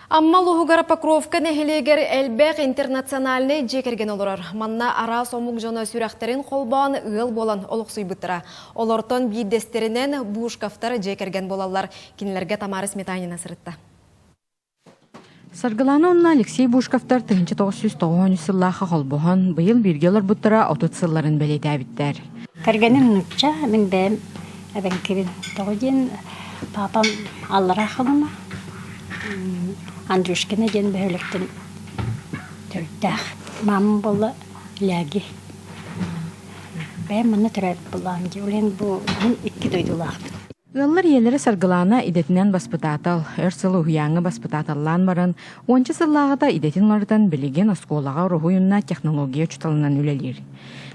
Амма улууһугар Покровка нэһилиэгэр элбэх интернациональнай дьиэ кэргэн олорор. Манна араас омук дьоно сүрэхтэрин холбоон ыал буолан олохсуйбуттара. Олортон биирдэстэринэн Бушковтар дьиэ кэргэн буолаллар. Кинилэргэ Тамара Сметанина сырытта. Саргылаана уонна Алексей Бушковтар 1993 сыллаахха холбоһон, быйыл бииргэ олорбуттара 30 сылларын бэлиэтээбиттэр. Кэргэним нуучча, мин бэйэм эбэҥкибин. Тоҕо диэн папам аллараа халыма Андрюшкина диэн бөһүөлэктэн төрүттээх. Мамам буолла Ляги. Бэйэм манна төрөөбүт буоллаҕым дии. Ол иһин бу мин икки дойдулаахпын. Ыаллар ийэлэрэ Саргылаана идэтинэн баспытаатал, өр сыл уһуйааҥҥа баспытааталлаан баран, уонча сыллааҕыта идэтин уларытан билигин оскуолаҕа уруһуй уонна технология учууталынан үлэлиир.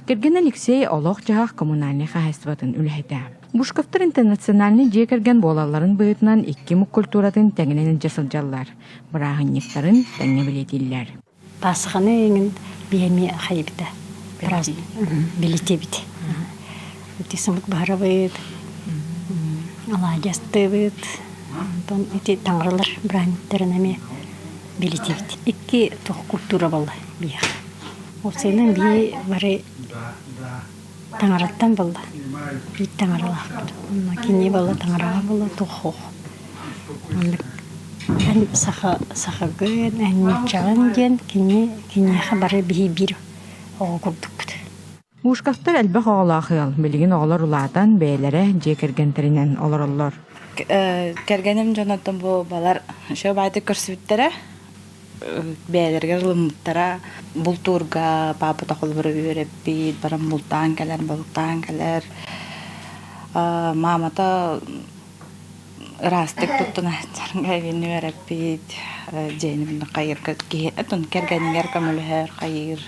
Кэргэнэ Алексей олох-дьаһах коммунальнай хаһаайыстыбатын үлэһитэ. Бушковтар интернациональнай дьиэ кэргэн буолалларын быһыытынан икки омук культуратын тэҥинэн илдьэ сылдьаллар, бырааһынньыктарын тэҥҥэ бэлиэтииллэр. Пасханы эҥин биэми хайыбыта праздник билитибит. Ити сымык баһарабыт, алаадьастыыбыт, онтон ити таҥаралар бырааһынньыктарын эмиэ билитибит. Икки туох культура буолла биһиэхэ. Уопсайынан бии бары Таҥараттан буолла. Биир таҥаралаахпыт. Онно кини буолла таҥараҕа буолла туох Маннык эн саха сахагын, эн нууччаҕын диэн кини киниэхэ бары биһи биир оҕо курдукпут. Мушковтар элбэх оҕолоох ыал. Билигин оҕолор улаатан, бэйэлэрэ дьиэ кэргэнтэринэн олороллор. Кэргэним дьонуттан бу балар еще баайдык көрсүбүттэрэ. Бэйэлэригэр ылыммыттара. Бултуурга паапата холобура үөрэппит, баран бултаан кэлэр, балыктаан кэлэр. Маамата ыраастык туттунааччарга эбини үөрэппит, дьиэни хайыырга киһи кэргэнигэр көмөлөһөр, хайыыр.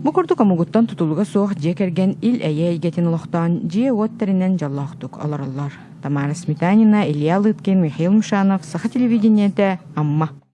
Бу курдук омугуттан тутулуга суох дьиэ кэргэн ил-эйэ эйгэтин олохтоон, дьиэ-уот тэринэн дьоллоохтук олороллор. Тамара Сметанина, Илья Лыткин, Михаил Мишанов, Саха телевидениетэ, Амма.